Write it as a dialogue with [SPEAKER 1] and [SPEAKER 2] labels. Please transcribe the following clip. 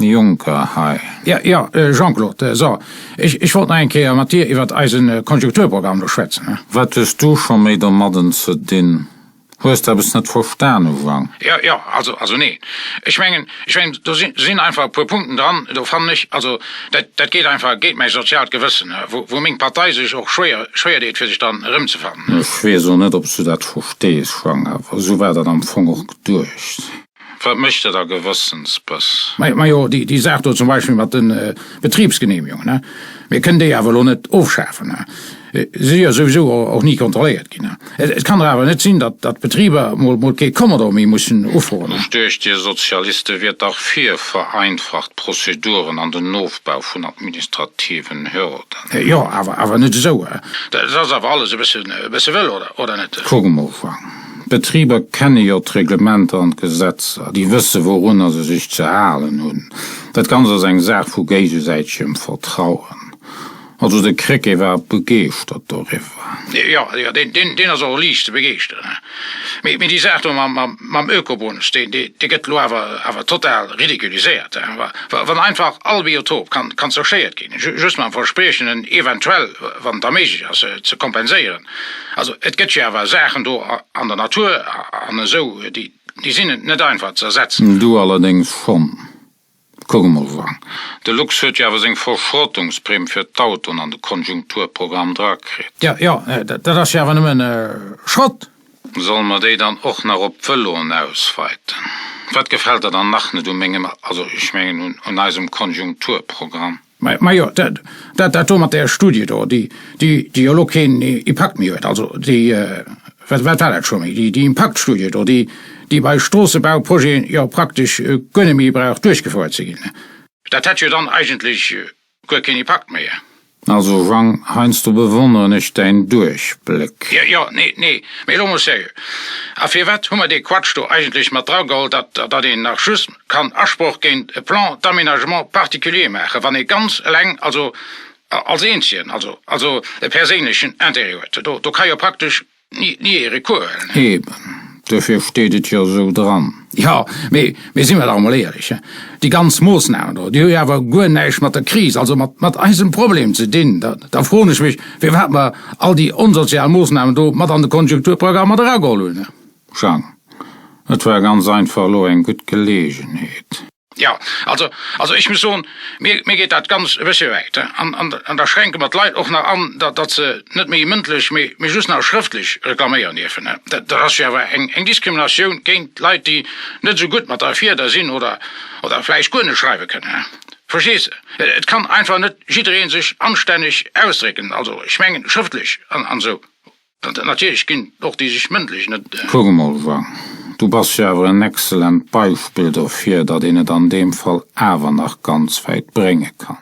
[SPEAKER 1] Juncker hei.
[SPEAKER 2] Jo, jo, Jean-Claude, so, ech, ech wollt nach eng Kéier mat dir iwwert eisen Konjunkturprogramm do schwätzen, he?
[SPEAKER 1] Wat hues du scho méi domadden ze dinn? Hues de eppes net verstane, Jang?
[SPEAKER 2] Jo, jo, also, also neen. Ech mengen, ech mengen, do sinn, sinn einfach e puer Punkten dran, do fannen ech, also dat, dat geet einfach géint mäi soziaalt Gewëssen, wou, wou meng Partei sech och schwéier, schwéier deet, fir sech dran erëmzefannen.
[SPEAKER 1] Ech weess och net, ob s du dat verstees, Jang, awer esou war dat am Fong och geduecht. Wat mécht der da Gewëssensbëss?
[SPEAKER 2] Majo, déi Saach do zum Beispill mat de Betribsgenehmigungen, ne? Mir kënnen déi awer elo net ofschafen, ne? Se si jo souwisou och ni kontrolléiert ginn, ne? Et kann dach awer net sinn, datt d'Betriber mol mol kee Kommodo méi mussen ufroen, ne?
[SPEAKER 1] Ech duecht, Dir Sozialiste wiert dach fir vereinfacht Prozeduren an den Ofbau vun administrativen Hürden.
[SPEAKER 2] Jo, awer awer net esou. Dat ass awer alles e bëssen e bësse wëll, oder, oder net?
[SPEAKER 1] Kuck emol, Frank. D'Betriber kenne jo d'Reglementer an d'Gesetzer, déi wësse wourunner se sech ze halen hunn. Dat Ganzt ass eng Saach vu géigesäitegem Vertrauen. Also de Krecké war begeeschtert doriwwer.
[SPEAKER 2] Jo, jo, deen ass och liicht ze begeeschteren. Mee déi Saach do mam Ökobonus, dee gëtt elo awer total ridiculiséiert. Wann einfach all Biotop kann zerschéiert ginn, just mam Verspriechen en eventuell, wann et da méiglech ass, ze kompenséieren. Also et gëtt jo awer Saachen do an der Natur an esou, déi sinn net einfach ze ersetzen.
[SPEAKER 1] Du allerdéngs schonn. Kuck emol, Jang, de Lux huet jo awer seng Verschrottungsprimm fir d'Autoen an de Konjunkturprogramm drakritt.
[SPEAKER 2] Jo, jo, dat ass jo awer nëmmen Schrott.
[SPEAKER 1] Solle mer déi dann och nach op d'Vëloen ausweiten? Wat gefält der dann nach net u mengem, also ech mengen un eisem Konjunkturprogramm?
[SPEAKER 2] Majo, dat do mat där Studie do, déi jo elo keen Impakt méi huet, also déi, wat war dat scho méi, déi Impaktstudie do, déi bei Stroossebauprojeten jo praktesch guer net méi brauch duerchgefouert ze ginn. Dat hätt jo dann eigentlech guer keen Impakt méi.
[SPEAKER 1] Also Jang, heiansdo bewonneren ech däin Duerchbléck.
[SPEAKER 2] Jo, jo, nee, nee, mee elo mol seriö, a firwat hu mer dee Quatsch do eigentlech mat drageholl, datt, datt een nach just kann Asproch géint e Plan d'aménagement particulier maachen, wann ee ganz eleng, also als Eenzegen, also, also e perséinlechen Intérêt huet? Do, do ka jo praktesch Ni, ni ee Recours huelen.
[SPEAKER 1] Eben, duerfir steet et jo esou dran.
[SPEAKER 2] Jo, mee, mee si mer dach emol éierlech, déi ganz Moossnamen do, déi hu jo awer guer näischt mat der Kris, also mat, mat eisem Problem ze dinn. Da, da froen ech mech, firwat mer all déi onsozial Moossnamen do mat an de Konjunkturprogramm mat erageholl hunn.
[SPEAKER 1] Jang, et war ganz einfach elo eng gutt Geleegenheet.
[SPEAKER 2] Jo, also, also ech muss soen, mir, mir geet dat Ganzt e bëssche wäit. An, an, an da schränke mer d'Leit och nach an, datt, datt se net méi mëndlech, mee, mee just nach schrëftlech reklaméieren dierfen. Dat, dat ass jo awer eng, eng Diskriminatioun géint Leit, déi net esou gutt mat der Fieder sinn oder, oder vläicht guer net schreiwe kënnen. Verstees de? Et kann einfach net jidderee sech anstänneg ausdrécken, also ech mengen schrëftlech an, an esou. Natierlech ginn och déi sech mëndlech net.
[SPEAKER 1] Kuck emol, Jang, du bass jo awer en excellent Beispill dofir, datt een et an deem Fall awer nach ganz wäit brénge kann.